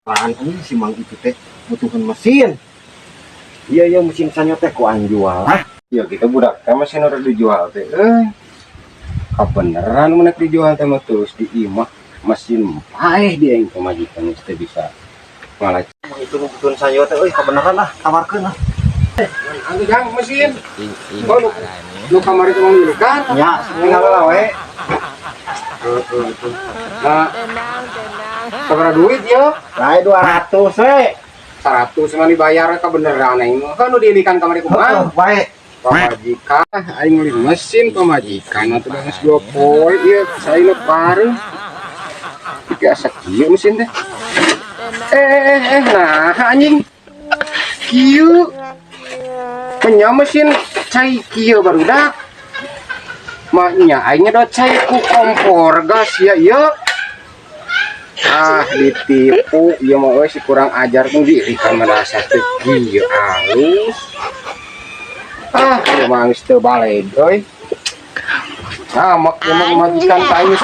Apaan ini si Mang itu teh butuhan mesin. Iya, mesin sanyo teh ku aing jual. Hah? Iya kita budak teh mesin udah dijual teh. Eh. Kabeneran mun dijual teh mah terus di imah mesin paeh dia yang pamajikan geus teh bisa malah. Mang itu butuhan sanyo teh euy, kebenaran lah, tawarkeun lah. Anu jang mesin. Oh, lu kamari cuma kan? Ya, tinggal lah we. Nah, sabaraha duit ya? Lain 200 we. 100 mah dibayar, kebeneran aing mah. Kan nu diilikan kamari kumaha? Heeh, bae. Pamajikan aing meuli mesin pamajikan atuh geus 2 poe ieu saya pareuh. Biasa kieu mesin teh. Eh eh eh, nah anjing. Kieu. Punya mesin cai kieu barudak. Maknya aing nyedot cai ku kompor gas ya ieu. Ah, ditipu ieu mah euy, si kurang ajar nu diirikan mah dasar teh kieu alus. Ah, ieu mah geus teu baleg euy. Ah, mak ieu mah majikan ka aing geus.